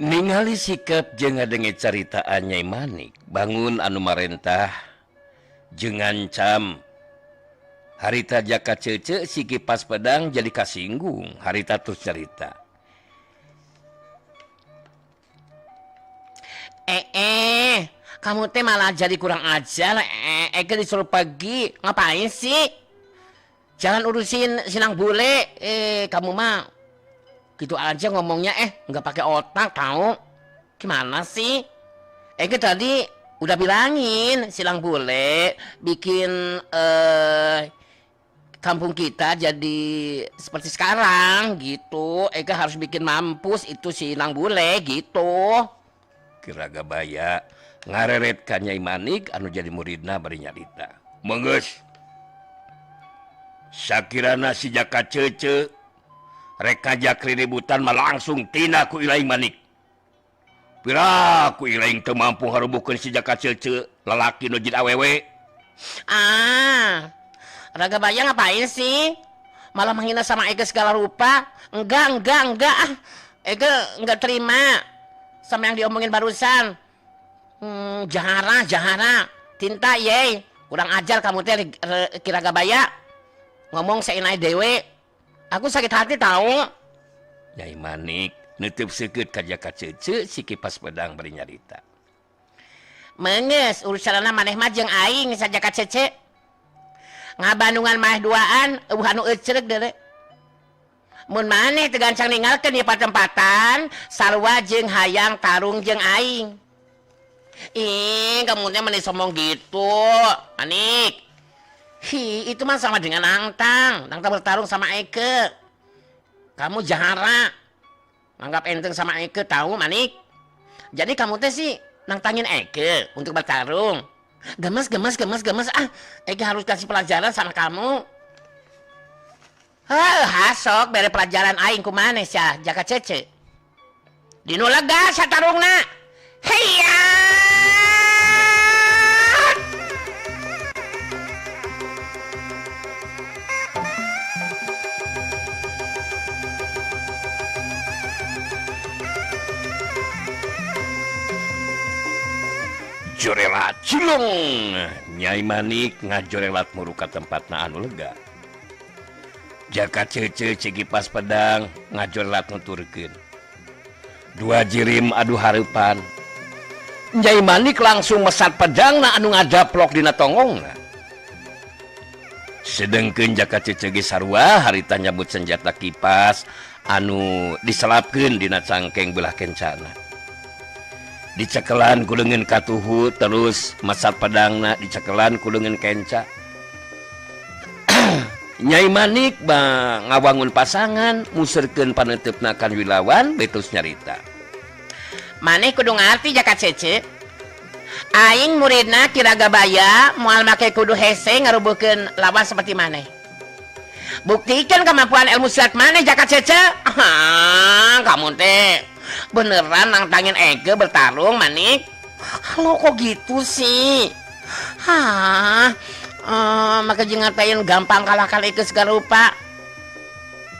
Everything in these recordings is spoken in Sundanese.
Ningali sikap jeung ngadenge caritaan Nyai Manik, bangun anu marentah jeung ngancam. Harita Jaka Cece si kipas pedang jadi kasinggung. Harita terus cerita. Kamu teh malah jadi kurang ajar. Eke disuruh pergi, ngapain sih? Jangan urusin sinang bule. Kamu mah gitu aja ngomongnya, nggak pakai otak tahu. Gimana sih? Eke tadi udah bilangin silang bule bikin kampung kita jadi seperti sekarang gitu. Eke harus bikin mampus itu silang bule gitu. Kiraga baya ngareret ka Nyai Manik anu jadi muridna bari nyarita. Menggeus. Sakirana si Jaka Cece rek ngajak riributan mah langsung tina ku Ilaing Manik. Pira ku Ilaing teu mampu ngarubuhkeun si Jaka Cece lalaki nu jid awewe. Ah, Raga Baya ngapain sih? Malah menghina sama Eke segala rupa. Enggak. Ah, Eke enggak terima sama yang diomongin barusan. Jahara. Tinta ye. Kurang ajar kamu teh Kiraga Baya. Ngomong seenai dewe. Aku sakit hati tahu. Nyai Manik nutup seukeut ka Jaka Cece si kipas pedang bari nyarita. Menges urusanna maneh mah jeung aing sa Jaka Cece. Ngabandungan mah duaan eueuh anu ecreg deuleu. Mun maneh teu gancang ninggalkeun ieu patempatan, sarua jeung hayang tarung jeung aing. Ih, kamu teh meni sombong gitu, Manik. Hi, itu mah sama dengan Nangtang. Nangtang bertarung sama Eke. Kamu jahara. Anggap enteng sama Eke tahu, Manik. Jadi kamu teh sih nangtangin Eke untuk bertarung. Gemes. Ah, Eke harus kasih pelajaran sama kamu. Heh, hasok bere pelajaran aing kumaneh sia, Jaka Cece. Dinu lega satarungna. Heya! Jorelat cilung. Nyai Manik ngajorelat muruka tempatna anu lega. Jaka Cece cikipas pedang ngajorelat nuturkeun. Dua jirim adu hareupan. Nyai Manik langsung mesat pedangna anu ngadaplok dina tongongna. Sedengkeun Jaka Cece ge sarua harita nyabut senjata kipas anu diselapkeun dina cangkeng belah kencana. Dicekelan ku leungeun katuhu terus mesat pedangna dicekelan ku leungeun kenca. Nyai Manik bang ngawangun pasangan muserkeun paneuteup kan wilawan betus nyarita. Maneh kudu ngarti Jaka Cece. Aing muridna Kiraga Baya moal make kudu hese ngarubuhkeun lawan seperti maneh. Buktikan kemampuan ilmu silat maneh Jaka Cece. Ah, kamu teh beneran nangtangin Eke bertarung Manik. Lo kok gitu sih? Hah, maka jeung ngatain gampang kalah kali Eke segala rupa.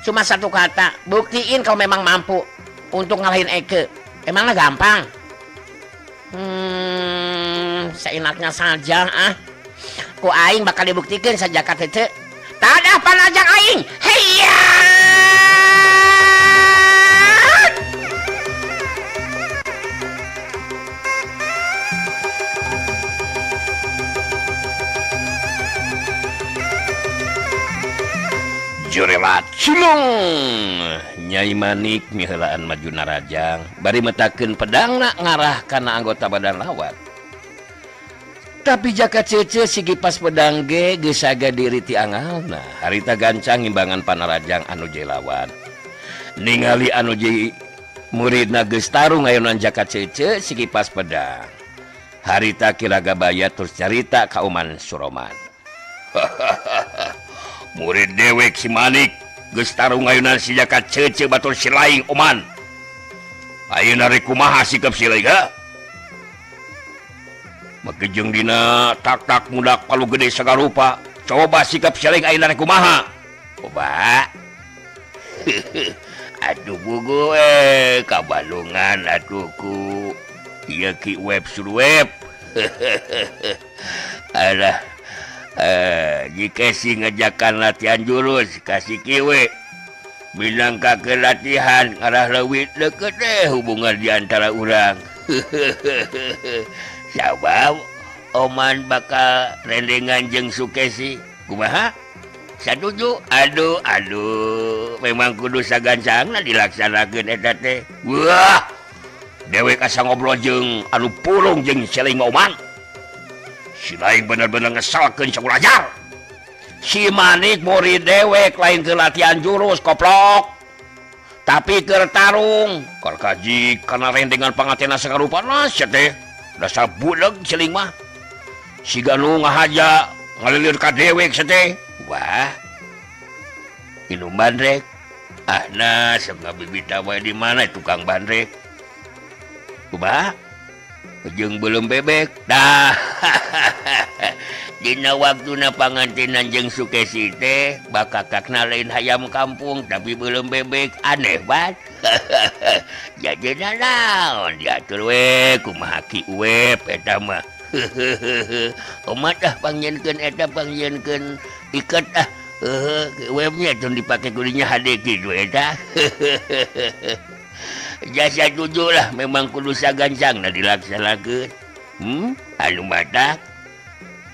Cuma satu kata, buktiin kalau memang mampu untuk ngalahin Eke. Emangnya gampang? Seenaknya saja ah. Ku aing bakal dibuktikan saja Jaka Cece. Tadah panajang aing. Heya! Jorelat cilung. Nyai Manik miheulaan maju narajang bari metakeun pedangna ngarah kana anggota badan lawan. Tapi Jaka Cece si kipas pedang ge geus saga diri ti angalna. Harita gancang ngimbangan panarajang anu je lawan. Ningali anu je muridna geus tarung ngayonan Jaka Cece si kipas pedang. Harita Kiraga Baya terus carita ka Oman Suroman. Murid dewek si Manik geus tarung ngayunan si Jaka Cece batur si laing Oman. Ayeuna rek kumaha sikap si laing ha? Make jeung dina tak-tak mudak palu gede sagarupa. Coba sikap si laing ayeuna rek kumaha? Coba. Aduh bugu kabalungan atuh ku ieu Ki Web Surweb. Alah jika si ngajakan latihan jurus kasih kiwe minangka ke latihan arah leuwih deket deh hubungan di antara urang. Sabab Oman bakal rendengan jeung Sukesi kumaha? Satuju. Aduh aduh memang kudu sagancangna dilaksanakeun eta teh. Wah dewek asa ngobrol jeung anu purung jeung seling Oman. Si lain bener-bener ngesalkeun sakurang. Si Manik murid dewek lain ke latihan jurus koplok. Tapi keur tarung, keur kaji kana rendengan pangatena sakarupana sia teh. Dasar buleg seling mah. Siga nu ngahaja ngalilir ka dewek sia teh. Wah. Minum bandrek. Ah nah sok ngabibita wae di mana tukang bandrek. Kumaha? Jeung belum bebek. Dah. Dina waktuna pangantenan jeung Sukesi teh bakakakna lain hayam kampung tapi belum bebek aneh banget. Jadi naon diatur we kumaha Ki Web eta mah. Omat ah pangyeunkeun eta pangyeunkeun iket ah. Ki Webnya tong dipake kudinya hade kitu eta. Jasa tujuh lah memang kudu sagancangna dilaksanakeun. Anu matak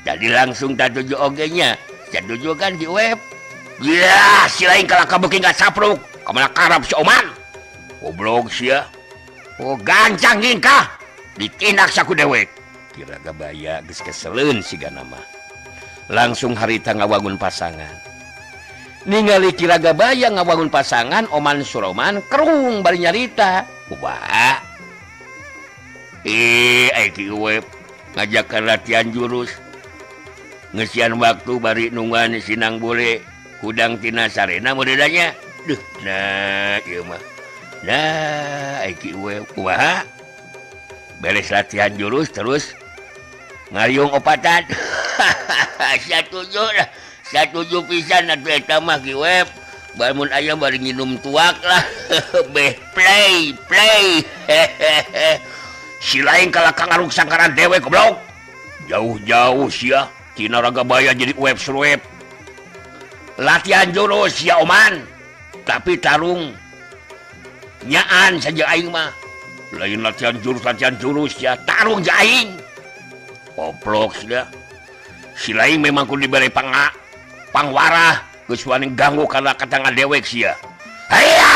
tadi langsung tak tujuh oge nya. Satuju kan di web. Ya, si lain kalah kabeuki ngacapruk. Kamana karab si Oman. Goblok sia. Oh gancang nyingkah. Ditindak saku dewek. Ki Ragabaya geus keseleun sigana mah. Langsung harita ngawangun pasangan. Ningali Ki Ragabaya ngawangun pasangan Oman Suroman kerung bari nyarita. Kumaha? Ki Web ngajakan latihan jurus. Ngesian waktu bari nungguan sinang bule hudang tina sarena modelanya. Duh, nah ieu mah. Nah, Ki Web kumaha? Beres latihan jurus terus ngariung opatan. Satuju lah. Satuju pisan atuh eta mah Ki Web. Mun aya bari nginum tuak lah. Beh play play. Si lain kalah kangaruk sangkaran dewek goblok. Jauh-jauh sia tina Ragabaya jadi web surweb. Latihan jurus sia Oman. Tapi tarung nyaan saja aing mah. Lain latihan jurus sia, tarung ja aing. Goblok sia. Si lain memang kudu dibere pangwarah geus wani ganggu kana katanga dewek sia. Hayya!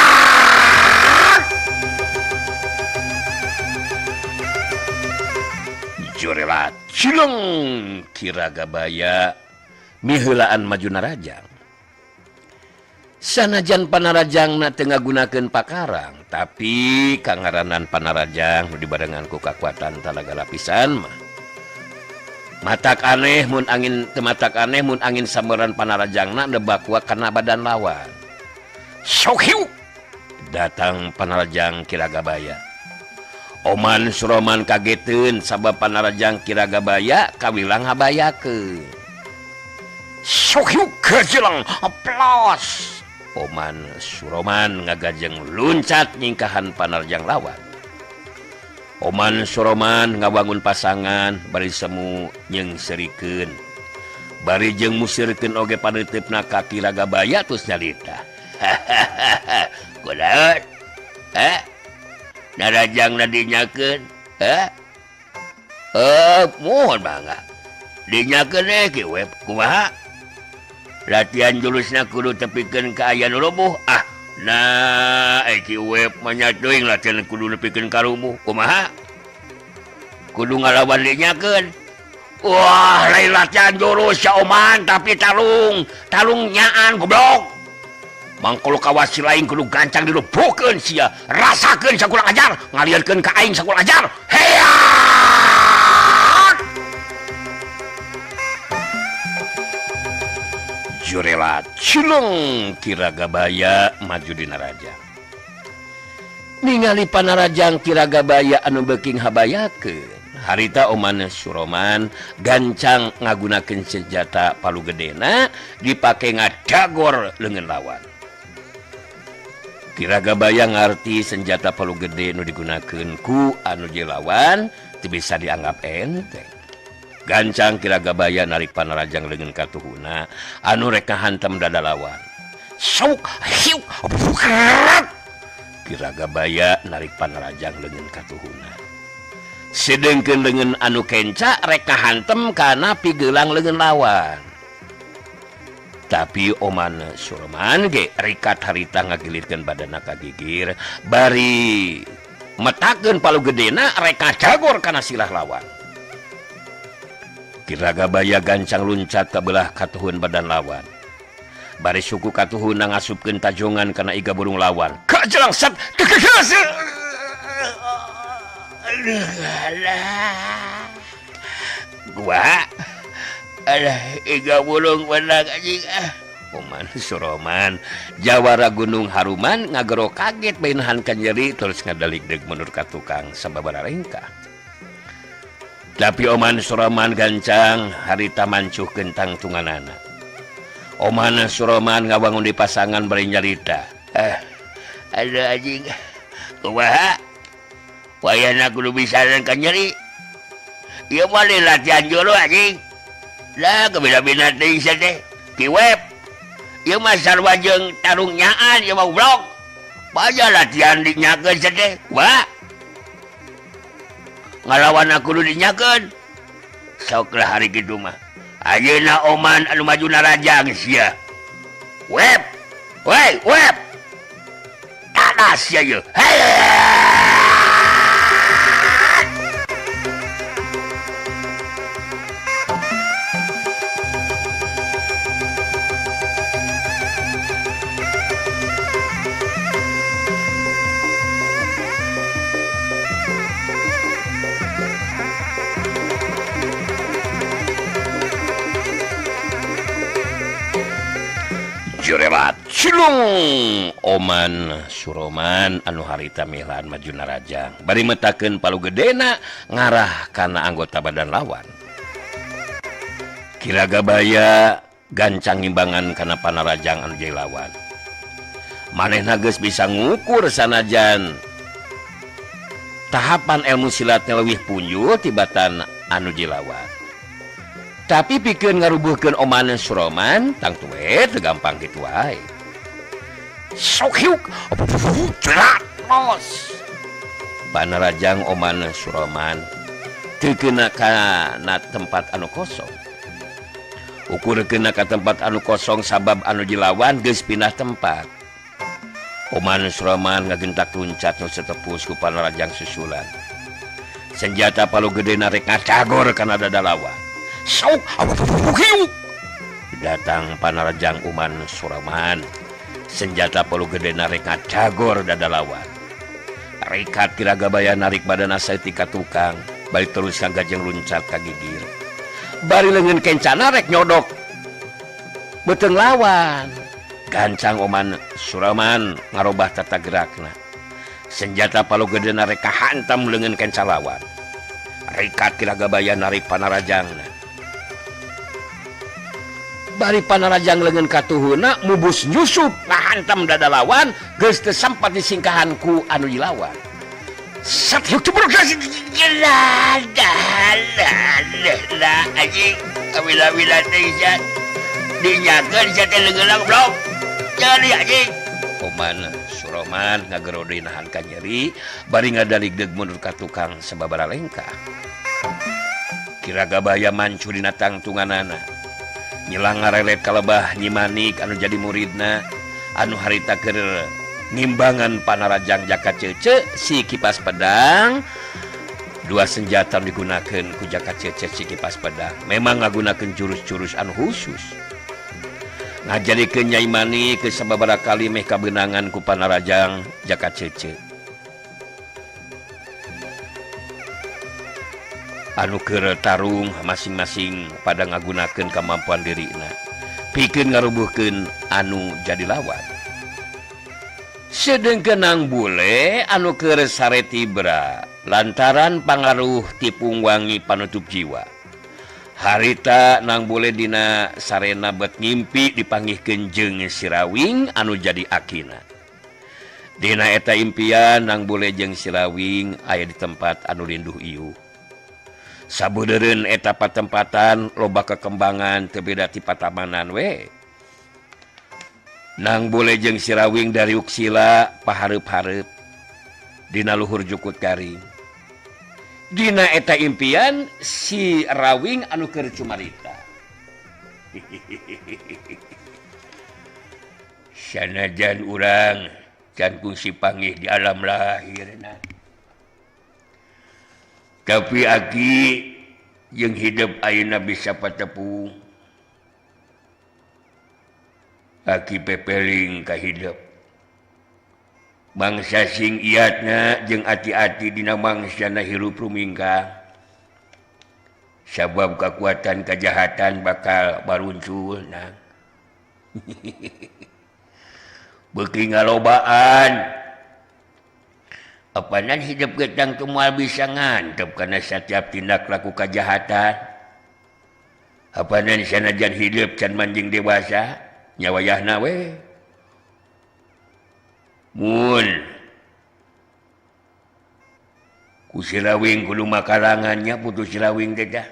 Jorela cileng Ki Ragabaya miheulaan maju narajang. Sanajan panarajangna teu ngagunakeun pakarang, tapi kangaranan panarajang nu dibarengan ku kakuatan talaga lapisan mah. Matak aneh mun angin teu matak aneh mun angin sameuran panarajangna nebak wa kana badan lawan. Sok hiu datang panarajang Ki Ragabaya. Oman Suroman kageteun sabab panarajang Ki Ragabaya kawilang habayakeun. Sok hiu kejelang aplos. Oman Suroman ngagajeng luncat nyingkahan panarjang lawan. Oman Suroman ngabangun pasangan bari semu nyeungseurikeun. Bari jeung musirkeun oge paneuteup ka Ki Ragabaya tos nyarita. Hahaha. Kunaon? Hah? Narajangna dinyakeun? Hah? Mohon mangga. Dinyakeun eh Ki Web kumaha? Latihan jurusna kudu tepikeun ka aya nu rubuh. Ah, nah Ki Web mah nya teuing latihan kudu nepikeun ka rubuh. Kumaha? Kudu ngalawan dinyakeun. Wah, lain latihan jurus sia Oman tapi tarung, tarung nyaan goblok. Mangkolo kawasi lain kudu gancang dilupukeun sia, rasakeun sakurang ajar, ngalieurkeun ka aing sakurang ajar. Heya! Jurela cileng Ki Ragabaya maju dina rajang. Ningali panarajang Ki Ragabaya anu beuking habayakeun. Harita Oman Suroman gancang ngagunakeun senjata palu gedena dipake ngadagor leungeun lawan. Kiragabaya ngarti senjata palu gede nu digunakeun ku anu jelawan teu bisa dianggap enteng. Gancang Kiragabaya narik panarajang leungeun katuhuna anu rek ngahantem dada lawan. Sok hiu bukrat. Kiragabaya narik panarajang leungeun katuhuna. Sedengkeun leungeun anu kenca rek ngahantem kana pigelang leungeun lawan. Tapi Oman Surman ge rikat harita ngagilirkeun badanna ka gigir bari metakeun palu gedena rek kacagor kana silah lawan. Kiragabaya gancang luncat ka belah katuhun badan lawan. Bari suku katuhunna ngasupkeun tajongan kana iga burung lawan. Kajelang sat gua alah iga burung menang anjing ah. Oman Suroman jawara Gunung Haruman ngagero kaget bainahan ka nyeri terus ngadaligdeg mundur ka tukang sababaraha lengkah. Tapi Oman Suroman gancang harita mancuhkeun tangtunganana. Oman Suroman ngawangun di pasangan bari nyarita. Aduh anjing kumaha wayahna kudu bisa ka nyeri. Ieu mah latihan juru anjing. Lah kebina-bina teh teh kiwep. Ieu mah sarua jeung tarung nyaan ieu mah goblok. Baja latihan dinyakeun teh. Wah. Ngalawan aku kudu dinyakeun. Sok lah hari kitu mah. Ayeuna Oman anu maju narajang sia. Wep. Woi, wep. Tadas sia ieu. Hey! Jurebat cilung Oman Suroman anu harita milaan maju narajang bari metakeun palu gedena ngarah kana anggota badan lawan. Kiragabaya gancang ngimbangan kana panarajang anu jadi lawan. Manehna geus bisa ngukur sanajan tahapan ilmu silatnya leuwih punjul tibatan anu jadi lawan. Tapi pikeun ngarubuhkeun Oman Suroman tangtu we teu gampang kitu wae. Sok hiuk los. Panarajang Oman Suroman teu keuna kana tempat anu kosong. Ukur keuna ka tempat anu kosong sabab anu dilawan geus pindah tempat. Oman Suroman ngagentak luncat nu setepus ku panarajang susulan. Senjata palu gede narek ngacagor kana dada lawan. Sok datang panarajang Oman Suroman senjata palu gede narik ngacagor dada lawan. Rikat Kiragabaya narik badana saeutik ka tukang balik terus ka gajeng luncat ka gigir. Bari leungeun kencana rek nyodok beuteung lawan. Gancang Oman Suroman ngarobah tata gerakna. Senjata palu gede narik kahantam leungeun kenca lawan. Rikat Kiragabaya narik panarajangna. Bari panarajang leungeun katuhuna mubus nyusup ngahantam dada lawan geus teu sampat disingkahan ku anu dilawan. Sat hiuk cebrok la anjing awila-wila teh sia dinyakeun sia teh leungeun goblok. Jadi anjing Oman Suroman ngagero deui nahan ka nyeri bari ngadaligdeg mundur ka tukang sababaraha lengkah. Kiragabaya mancu dina tangtunganana. Nyelang ngarelet kalebah Nyi Manik anu jadi muridna anu harita keur ngimbangan panarajang Jaka Cece si kipas pedang. Dua senjata digunakeun ku Jaka Cece si kipas pedang memang ngagunakeun jurus-jurus anu khusus. Ngajadikeun Nyai Manik ke sababaraha kali meh kabeunangan ku panarajang Jaka Cece. Anu keur tarung masing-masing pada ngagunakeun kemampuan dirina pikeun ngarubuhkeun anu jadi lawan. Sedengkeun nang bule anu keur sare tibra lantaran pangaruh tipung wangi panutup jiwa. Harita nang bule dina sarena bet ngimpi dipanggihkeun jeung Sirawing anu jadi akina. Dina eta impian Nang Bule jeung Sirawing aya di tempat anu linduh ieu. Sabeudereun eta patempatan loba kekembangan teu beda ti patamanan we. Nang Bule jeung Sirawing dariuk sila pahareup-hareup dina luhur jukut garing. Dina eta impian si Rawing anu keur cumarita. Sanajan urang can kungsi panggih di alam lahirna. Tapi aki jeung hidup ayeuna bisa patepung. Aki pepeling ka hidup. Mangsa sing iatna jeung ati-ati dina mangsana hirup rumingkang. Sabab kakuatan kajahatan bakal baruncul nang. Beuki ngalobaan. Apanan hidup getang teu moal bisa ngantep kana satiap tindak laku kajahatan. Apanan sanajan hidup can manjing dewasa nya wayahna we. Mun ku Sirawing kudu makalangannya putus Sirawing teh tah.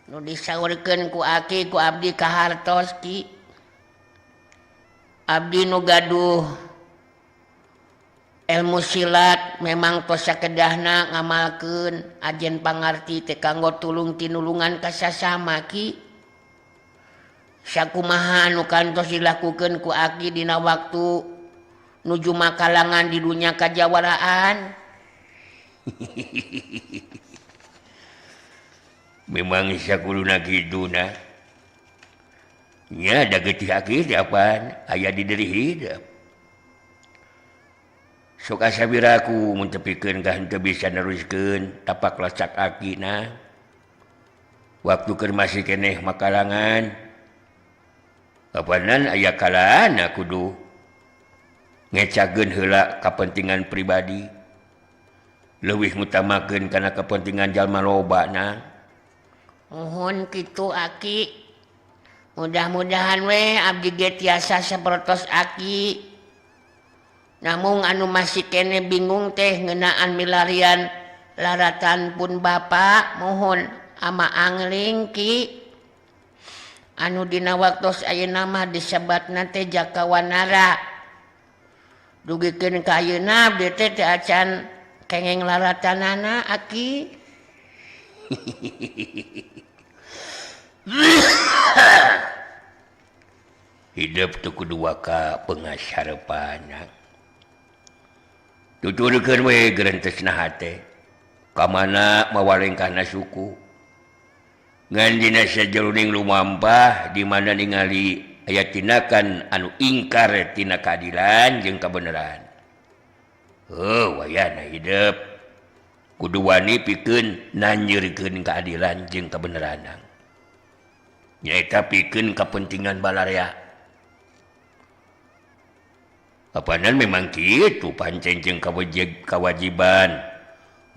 Nu disaurkeun ku aki ku abdi kahartos ki. Abdi nu gaduh ilmu silat memang tos sakedahna ngamalkeun ajen pangarti teh kanggo tulung tinulungan ka sasama ki. Sakumaha anu kantos dilakukeun ku aki dina waktu nuju makalangan di dunya kajawaraan. Memang sakuduna kitu na. Nya da getih aki teh apaan aya di diri hidup. Sok asa biraku mun tepikeun ka henteu bisa neruskeun tapak lacak aki na. Waktu keur masih keneh makalangan. Apanan aya kalana kudu ngecageun heula kapentingan pribadi. Leuwih ngutamakeun kana kepentingan jalma loba na. Nuhun kitu aki. Mudah-mudahan we abdi ge tiasa sapertos aki. Namung anu masih kene bingung teh ngeunaan milarian laratan pun bapa mohon ama angling ki. Anu dina waktos ayeuna mah disebatna teh Jaka Wanara. Dugikeun ka ayeuna abdi teh teu acan kengeng laratanana aki. Hidup teu kudu waka pengasarepana. Tuturkeun we gerentesna hate. Ka mana mawalengkahna suku. Ngan dina sajeroning lumampah di mana ningali aya tindakan anu ingkar tina keadilan jeung kabeneran. Heuh wayahna hidup kudu wani pikeun nanjeurkeun keadilan jeung kabeneran. Nyaeta pikeun kapentingan balarea. Apanan memang kitu pancen jeung kawajiban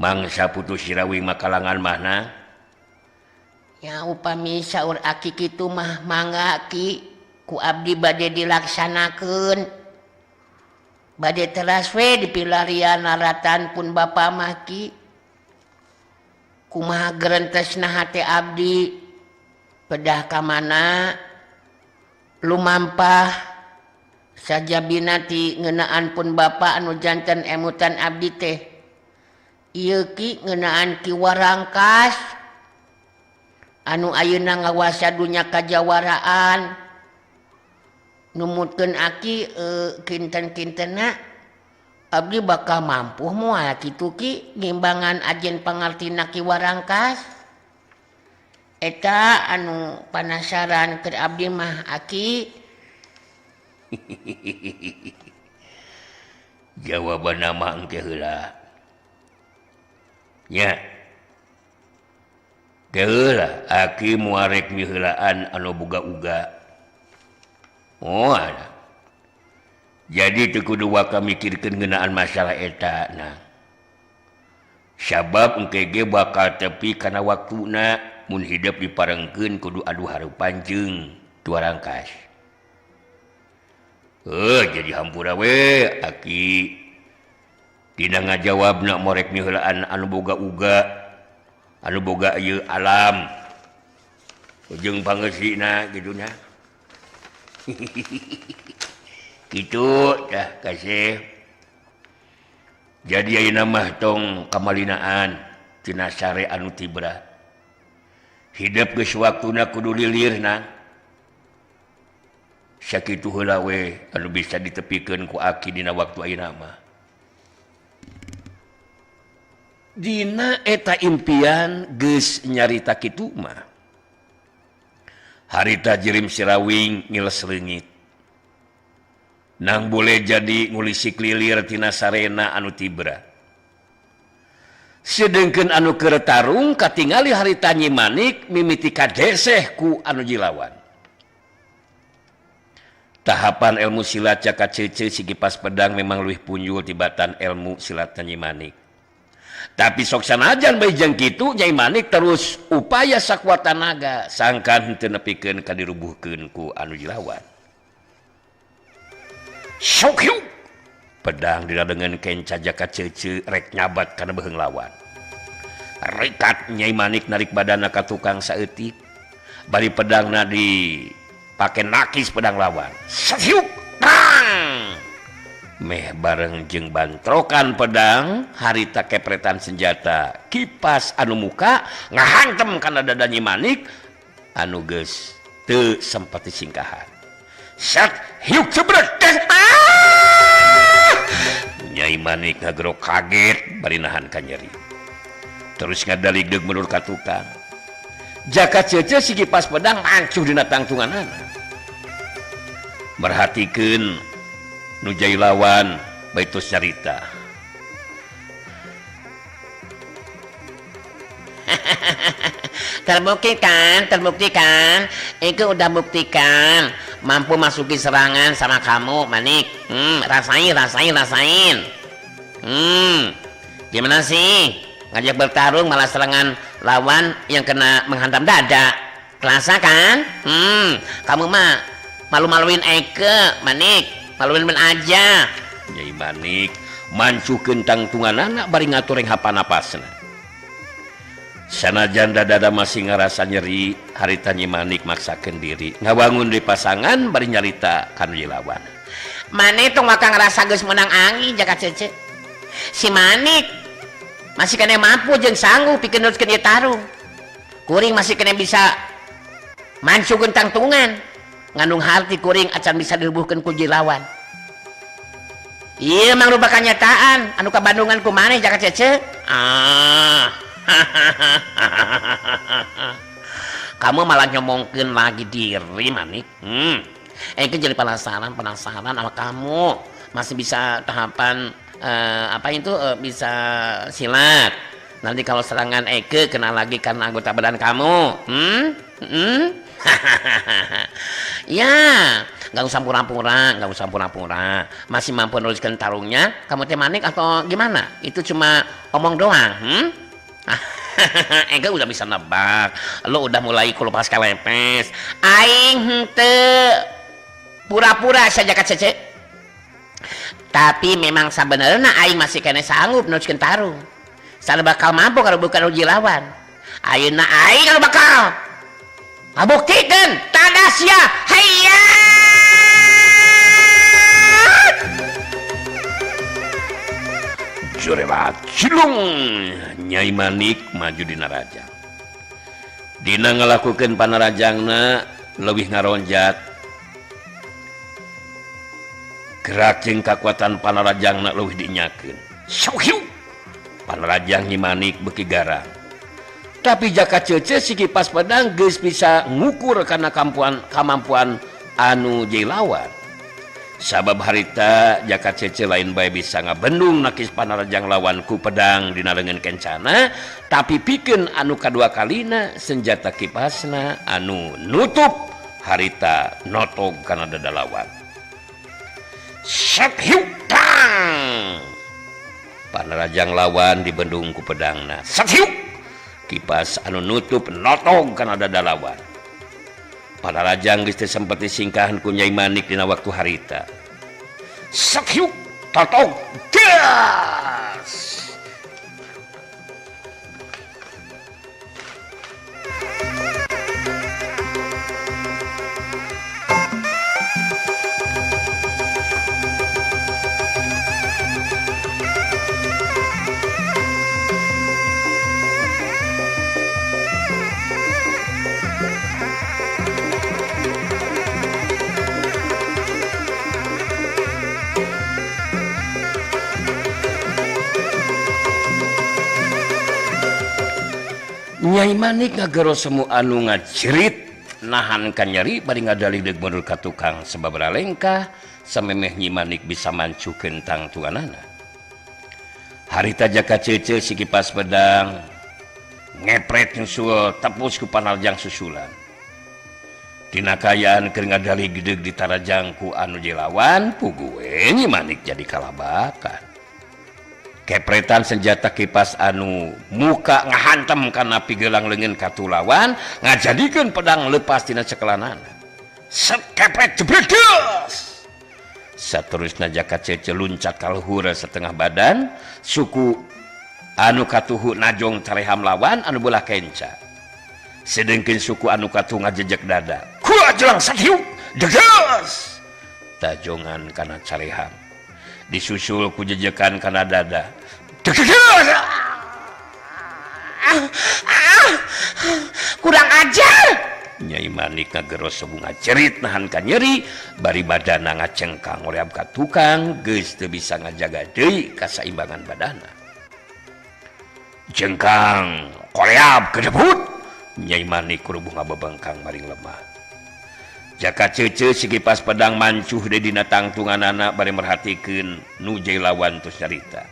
mangsa putus Sirawing makalangan mahna. Ya upami saur aki kitu mah mangga ki ku abdi bade dilaksanakeun. Bade teras we dipilarian laratan pun bapa mah ki. Kumaha gerentesna hate abdi pedah ka mana lumampah sajabina ti ngeunaan pun bapa anu janten emutan abdi teh. Ieu ki ngeunaan Ki Warangkas anu ayeuna ngawasa dunya kajawaraan. Numutkeun aki kinten-kintenna abdi bakal mampu moal kitu ki ngimbangan ajen pangartina Ki Warangkas. Eta anu panasaran keur abdi mah aki. Jawabanna mah engke heula. Nya. Heula aki muarek miheulaan anu boga uga. Moal. Jadi teu kudu waka mikirkeun ngeunaan masalah eta nah. Sabab engke ge bakal tepi kana waktuna mun hidup diparengkeun kudu adu hareupan jeung Tu Warangkas. Jadi hampura we aki. Dina ngajawabna morek miheulaan anu boga uga, anu boga ieu alam. Ujung pangeusina kitu nya. Kitu tah kasih. Jadi ayeuna mah tong kamalinaan tina sare anu tibra. Hidup geus waktuna kudu lilirna. Sakitu heula we anu bisa ditepikeun ku aki dina waktu ayeuna mah. Dina eta impian geus nyarita kitu mah. Harita jirim sirawing ngiles leungit. Nang boleh jadi ngulisik lilir tina sarena anu tibra. Sedengkeun anu keur tarung katingali harita Nyi Manik mimiti kadeseh ku anu jilawan. Tahapan ilmu silat Jaka Cece si kipas pedang memang leuwih punjul tibatan ilmu silat Nyi Manik. Tapi sok sanajan bae jeung kitu Nyai Manik terus upaya sakuat tanaga sangkan henteu nepikeun ka dirubuhkeun ku anu jilawan. Sok hiuk pedang dina dengan kenca Jaka Cece rek nyabat kana beuheung lawan. Rekat Nyai Manik narik badana ka tukang saeutik bari pedangna di pake nakis pedang lawan. Sok hiuk tang. Meh bareng jeung bantrokan pedang harita kepretan senjata kipas anu muka ngahantem kana dada Nyi Manik anu geus teu sempat disingkahan. Sat hiuk cebrek. Nyai Manik ngagero kaget bari nahan ka nyeri. Terus ngadaligdeug mundur ka tukang. Jaka Cece si kipas pedang mancuh dina tangtunganana. Merhatikeun nu jai lawan baitus carita. Terbukti kan, Eke udah buktikan mampu masuki serangan sama kamu, Manik. Rasain. Gimana sih? Ngajak bertarung malah serangan lawan yang kena menghantam dada. Kerasa kan? Kamu mah malu-maluin Eke, Manik. Maluin men aja. Nyai Manik mancukeun tangtunganana bari ngatureng hapanapasna. Sanajan dada masih ngarasa nyeri, harita Nyi Manik maksakeun diri ngawangun di pasangan bari nyarita ka nu lawan. Mane tong maka ngerasa geus menang angin Jaka Cece. Si Manik masih kena mampu jeung sanggup pikeun neruskeun ieu tarung. Kuring masih kena bisa mancukeun tangtungan. Ngandung harti kuring acan bisa dirubuhkeun ku lawan. Ieu mangrupa kanyataan anu kabandungan ku maneh Jaka Cece. Ah. Kamu malah nyomongkeun lagi diri Manik. Eke jadi penasaran sama kamu. Masih bisa tahapan bisa silat. Nanti kalau serangan Eke kena lagi karena anggota badan kamu. Ya, nggak usah pura-pura. Masih mampu nuliskan tarungnya, kamu teh Manik atau gimana? Itu cuma omong doang. Eke udah bisa nebak. Lo udah mulai kulupas kalepes. Aing henteu pura-pura saja Kak Cece. Tapi memang sabenerna aing masih kena sanggup neruskeun tarung. Sana bakal mampu kalau bukan uji lawan. Ayeuna aing kalau bakal ngabuktikeun tadasya hayya. Jurelat cilung Nyai Manik maju dina rajang. Dina ngalakukeun panarajangna leuwih ngaronjat. Gerak jeung kakuatan panarajangna leuwih dinyakeun. Syuhiu. Panarajang Nyi Manik beuki garang. Tapi Jaka Cece si kipas pedang geus bisa ngukur kana kamampuan anu jai lawan. Sabab harita Jaka Cece lain bae bisa ngabendung nakis panarajang lawan ku pedang dina leungeun kencana, tapi pikeun anu kadua kalina senjata kipasna anu nutup harita notog kana dada lawan. Set hiuk tang. Panarajang lawan dibendung ku pedangna. Set hiuk. Kipas anu nutup notog kana dada lawan. Panarajang geus teu sempet disingkahan ku Nyai Manik dina waktu harita. Sakyuk totok gas. Nyai Manik ngagero semu anu ngajerit nahan kanyeri bari ngadalideug mundur ka tukang sababaraha lengkah samemeh Nyi Manik bisa mancukeun tangtunganana. Harita Jaka Cece si kipas pedang ngepret nyusul tepus ku panarjang susulan. Dina kaayaan keur ngadaligdeug ditarajang ku anu jelawan puguh we Nyi Manik jadi kalabakan. Kepretan senjata kipas anu muka ngahantem kana pigelang leungeun katulawan ngajadikeun pedang lepas tina cekelanana. Set kepret jebredes. Saterusna Jaka Cece luncat ka luhur setengah badan, suku anu katuhu najong careham lawan anu belah kenca. Sedengkeun suku anu katuhu ngajejek dada. Ku jelang sahiuk deges. Tajongan kana careham. Disusul ku jejekan kana dada. Kurang ajar. Nyai Manik ngagero sebunga cerit nahan ka nyeri bari badana ngacengkang ngoreab ka tukang geus teu bisa ngajaga deui kasaimbangan badana. Jengkang koreab kedebut. Nyai Manik kurubuh ngabebengkang maring lemah. Jaka Cece si kipas pedang mancuh deui dina tangtunganana bari merhatikeun nu jai lawan tos nyarita.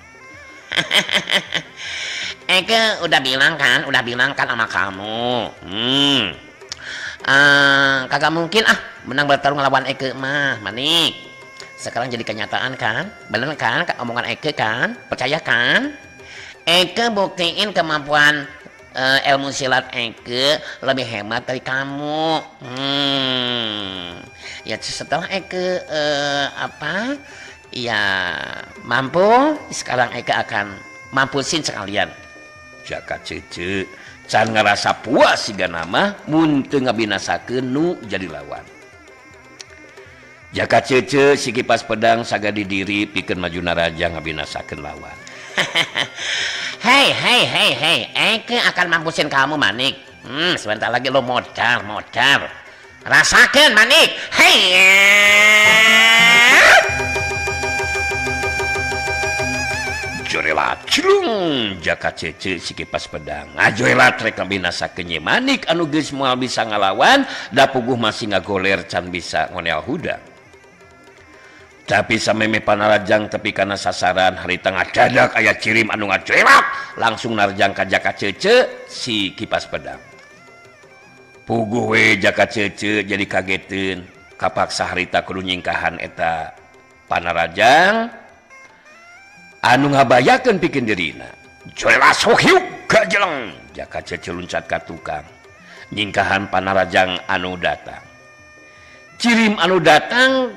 Eke udah bilang kan sama kamu. Kagak mungkin menang bertarung ngelawan Eke mah, Manik. Sekarang jadi kenyataan kan? Bener kan omongan Eke kan? Percaya kan? Eke buktiin kemampuan ilmu silat Eke lebih hebat dari kamu. Ya setelah Eke mampu, sekarang Eke akan mampusin sekalian. Jaka Cece can ngerasa puas siga nama mun teu ngabinasakeun nu jadi lawan. Jaka Cece si kipas pedang saga didiri pikeun maju naraja ngabinasakeun lawan. Hei, Eke akan mampusin kamu, Manik. Sebentar lagi lo modal. Rasakan, Manik. Hei. Jorela cilung Jaka Cece si kipas pedang. Ngajoela trek ngabinasakeun Nyi Manik anu geus moal bisa ngalawan, da puguh masih ngagoler can bisa ngonel hudang. Tapi sameme panarajang tepi kana sasaran harita ngadadak aya cirim anu ngacoelak langsung narjang ka Jaka Cece si kipas pedang. Puguh we Jaka Cece jadi kageteun kapaksa harita kudu nyingkahan eta panarajang anu ngabayakeun pikeun dirina. Joela sohiuk gajeleng Jaka Cece luncat ka tukang nyingkahan panarajang anu datang. Cirim anu datang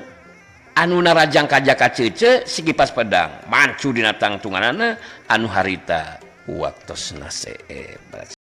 anu narajang ka Jaka Cece si kipas pedang mancu dina tangtunganana anu harita waktosna seebat.